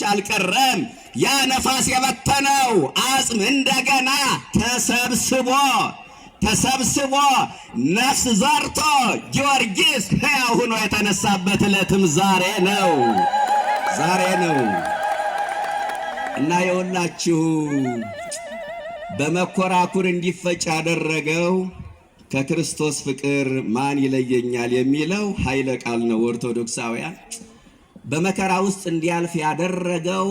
አልቀረም። ያ ነፋስ የበተነው አጽም እንደገና ተሰብስቦ ተሰብስቦ ነፍስ ዘርቶ ጊዮርጊስ ሕያው ሆኖ የተነሳበት ዕለትም ዛሬ ነው፣ ዛሬ ነው። እና የሁላችሁ በመኮራኩር እንዲፈጭ ያደረገው ከክርስቶስ ፍቅር ማን ይለየኛል የሚለው ኃይለ ቃል ነው። ኦርቶዶክሳውያን፣ በመከራ ውስጥ እንዲያልፍ ያደረገው፣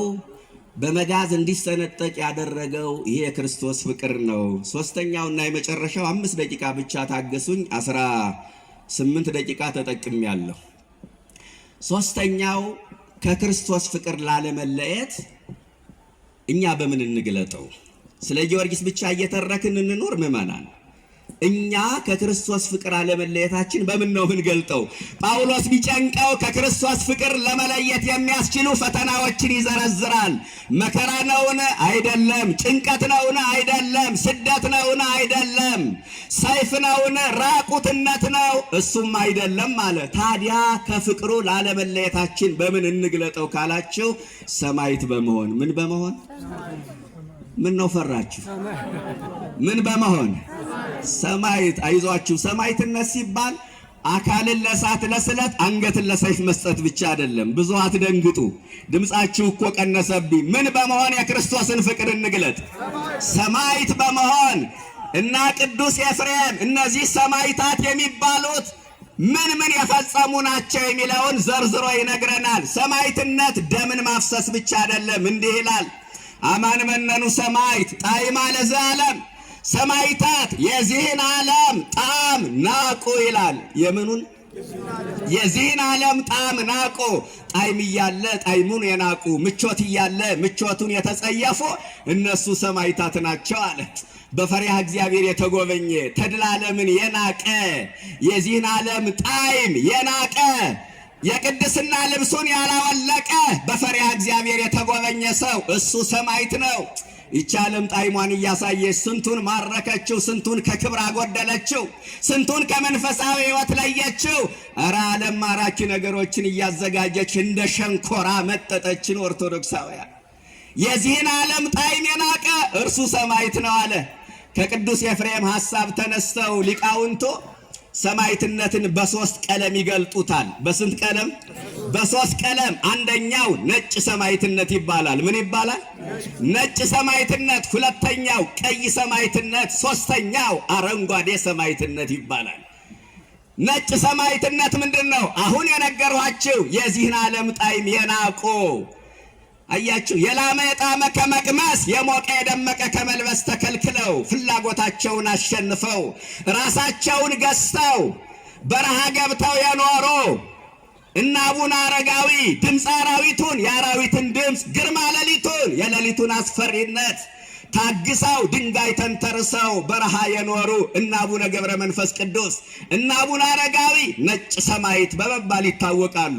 በመጋዝ እንዲሰነጠቅ ያደረገው ይሄ የክርስቶስ ፍቅር ነው። ሶስተኛውና የመጨረሻው፣ 5 ደቂቃ ብቻ ታገሱኝ። 18 ደቂቃ ተጠቅሜያለሁ። ሶስተኛው ከክርስቶስ ፍቅር ላለመለየት እኛ በምን እንግለጠው? ስለ ጊዮርጊስ ብቻ እየተረክን እንኑር ምዕመናን? እኛ ከክርስቶስ ፍቅር አለመለየታችን በምን ነው ምንገልጠው? ጳውሎስ ቢጨንቀው ከክርስቶስ ፍቅር ለመለየት የሚያስችሉ ፈተናዎችን ይዘረዝራል። መከራ ነውን? አይደለም። ጭንቀት ነውን? አይደለም። ስደት ነውን? አይደለም። ሰይፍ ነውን? ራቁትነት ነው? እሱም አይደለም አለ። ታዲያ ከፍቅሩ ላለመለየታችን በምን እንግለጠው ካላችሁ ሰማዕት በመሆን። ምን በመሆን? ምን ነው ፈራችሁ? ምን በመሆን? ሰማዕት። አይዟችሁ፣ ሰማዕትነት ሲባል አካልን ለእሳት ለስለት አንገትን ለሰይፍ መስጠት ብቻ አይደለም። ብዙ አትደንግጡ። ድምፃችሁ እኮ ቀነሰብኝ። ምን በመሆን የክርስቶስን ፍቅር እንግለጥ? ሰማዕት በመሆን። እና ቅዱስ ኤፍሬም እነዚህ ሰማዕታት የሚባሉት ምን ምን የፈጸሙ ናቸው የሚለውን ዘርዝሮ ይነግረናል። ሰማዕትነት ደምን ማፍሰስ ብቻ አይደለም። እንዲህ ይላል፣ አማን መነኑ ሰማዕት ጣዕማ ለዝ ዓለም፣ ሰማዕታት የዚህን ዓለም ጣዕም ናቁ ይላል። የምኑን? የዚህን ዓለም ጣዕም ናቁ። ጣዕም እያለ ጣዕሙን የናቁ፣ ምቾት እያለ ምቾቱን የተጸየፉ እነሱ ሰማዕታት ናቸው አለ። በፈሪሃ እግዚአብሔር የተጎበኘ፣ ተድላ ዓለምን የናቀ፣ የዚህን ዓለም ጣዕም የናቀ፣ የቅድስና ልብሱን ያላወለቀ፣ በፈሪሃ እግዚአብሔር የተጎበኘ ሰው እሱ ሰማዕት ነው። ይቺ ዓለም ጣዕሟን እያሳየች ስንቱን ማረከችው፣ ስንቱን ከክብር አጎደለችው፣ ስንቱን ከመንፈሳዊ ሕይወት ለየችው። እረ ዓለም ማራኪ ነገሮችን እያዘጋጀች እንደ ሸንኮራ መጠጠችን። ኦርቶዶክሳውያን፣ የዚህን ዓለም ጣዕም የናቀ እርሱ ሰማዕት ነው አለ። ከቅዱስ ኤፍሬም ሐሳብ ተነስተው ሊቃውንቱ ሰማዕትነትን በሶስት ቀለም ይገልጡታል። በስንት ቀለም? በሶስት ቀለም። አንደኛው ነጭ ሰማዕትነት ይባላል። ምን ይባላል? ነጭ ሰማዕትነት። ሁለተኛው ቀይ ሰማዕትነት፣ ሶስተኛው አረንጓዴ ሰማዕትነት ይባላል። ነጭ ሰማዕትነት ምንድን ነው? አሁን የነገርኋችሁ የዚህን ዓለም ጣዕም የናቁ። አያችሁ፣ የላመ የጣመ ከመቅመስ፣ የሞቀ የደመቀ ከመልበስ ተከልክለው፣ ፍላጎታቸውን አሸንፈው፣ ራሳቸውን ገዝተው በረሃ ገብተው የኖሩ እነ አቡነ አረጋዊ ድምፀ አራዊቱን፣ የአራዊትን ድምፅ፣ ግርማ ሌሊቱን፣ የሌሊቱን አስፈሪነት ታግሰው፣ ድንጋይ ተንተርሰው በረሃ የኖሩ እነ አቡነ ገብረ መንፈስ ቅዱስ፣ እነ አቡነ አረጋዊ ነጭ ሰማዕት በመባል ይታወቃሉ።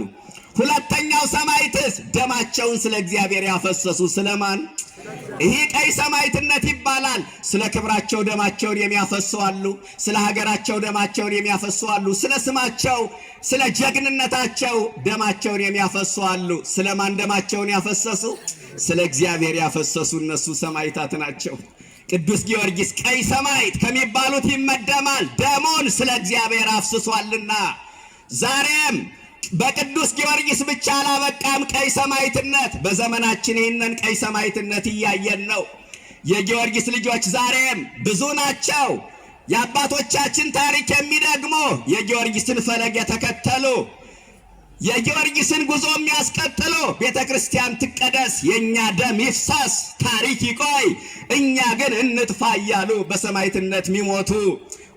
ሁለተኛው ሰማዕትስ ደማቸውን ስለ እግዚአብሔር ያፈሰሱ። ስለማን? ይህ ቀይ ሰማዕትነት ይባላል። ስለ ክብራቸው ደማቸውን የሚያፈሱ አሉ። ስለ ሀገራቸው ደማቸውን የሚያፈሱ አሉ። ስለ ስማቸው፣ ስለ ጀግንነታቸው ደማቸውን የሚያፈሱ አሉ። ስለ ማን ደማቸውን ያፈሰሱ? ስለ እግዚአብሔር ያፈሰሱ እነሱ ሰማዕታት ናቸው። ቅዱስ ጊዮርጊስ ቀይ ሰማዕት ከሚባሉት ይመደማል። ደሙን ስለ እግዚአብሔር አፍስሷልና። ዛሬም በቅዱስ ጊዮርጊስ ብቻ አላበቃም ቀይ ሰማዕትነት። በዘመናችን ይህንን ቀይ ሰማዕትነት እያየን ነው። የጊዮርጊስ ልጆች ዛሬም ብዙ ናቸው። የአባቶቻችን ታሪክ የሚደግሙ፣ የጊዮርጊስን ፈለግ የተከተሉ፣ የጊዮርጊስን ጉዞ የሚያስቀጥሉ፣ ቤተ ክርስቲያን ትቀደስ፣ የእኛ ደም ይፍሰስ፣ ታሪክ ይቆይ፣ እኛ ግን እንጥፋ እያሉ በሰማዕትነት የሚሞቱ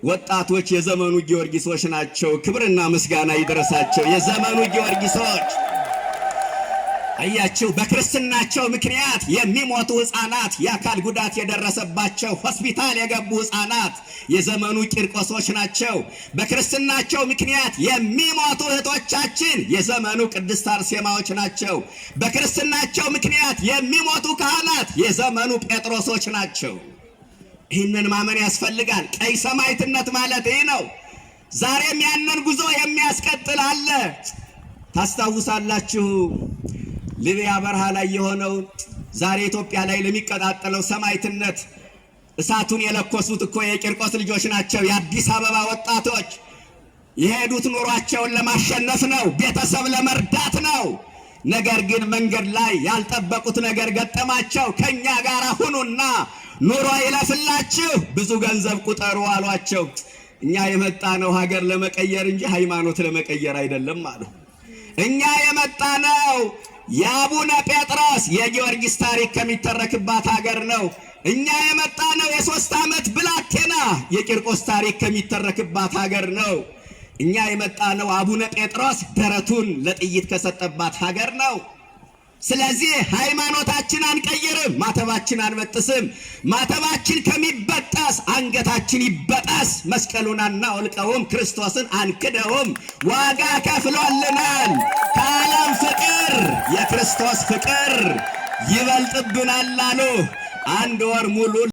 ወጣቶች የዘመኑ ጊዮርጊሶች ናቸው። ክብርና ምስጋና ይድረሳቸው። የዘመኑ ጊዮርጊሶች፣ አያችሁ፣ በክርስትናቸው ምክንያት የሚሞቱ ሕፃናት፣ የአካል ጉዳት የደረሰባቸው፣ ሆስፒታል የገቡ ሕፃናት የዘመኑ ቂርቆሶች ናቸው። በክርስትናቸው ምክንያት የሚሞቱ እህቶቻችን የዘመኑ ቅድስት አርሴማዎች ናቸው። በክርስትናቸው ምክንያት የሚሞቱ ካህናት የዘመኑ ጴጥሮሶች ናቸው። ይህንን ማመን ያስፈልጋል። ቀይ ሰማዕትነት ማለት ይህ ነው። ዛሬም ያንን ጉዞ የሚያስቀጥል አለ። ታስታውሳላችሁ። ሊቢያ በረሃ ላይ የሆነውን ዛሬ ኢትዮጵያ ላይ ለሚቀጣጠለው ሰማዕትነት እሳቱን የለኮሱት እኮ የቂርቆስ ልጆች ናቸው። የአዲስ አበባ ወጣቶች የሄዱት ኑሯቸውን ለማሸነፍ ነው፣ ቤተሰብ ለመርዳት ነው። ነገር ግን መንገድ ላይ ያልጠበቁት ነገር ገጠማቸው። ከኛ ጋር ሁኑና ኑሮ ይለፍላችሁ፣ ብዙ ገንዘብ ቁጠሩ አሏቸው። እኛ የመጣነው ሀገር ለመቀየር እንጂ ሃይማኖት ለመቀየር አይደለም አሉ። እኛ የመጣነው የአቡነ ጴጥሮስ የጊዮርጊስ ታሪክ ከሚተረክባት ሀገር ነው። እኛ የመጣነው የ3 ዓመት ብላቴና የቂርቆስ ታሪክ ከሚተረክባት ሀገር ነው። እኛ የመጣነው አቡነ ጴጥሮስ ደረቱን ለጥይት ከሰጠባት ሀገር ነው። ስለዚህ ሃይማኖታችን አንቀይርም፣ ማተባችን አንበጥስም። ማተባችን ከሚበጠስ አንገታችን ይበጠስ። መስቀሉን አናወልቀውም፣ ክርስቶስን አንክደውም። ዋጋ ከፍሎልናል። ከዓለም ፍቅር የክርስቶስ ፍቅር ይበልጥብናል አሉ። 1 ወር ሙሉ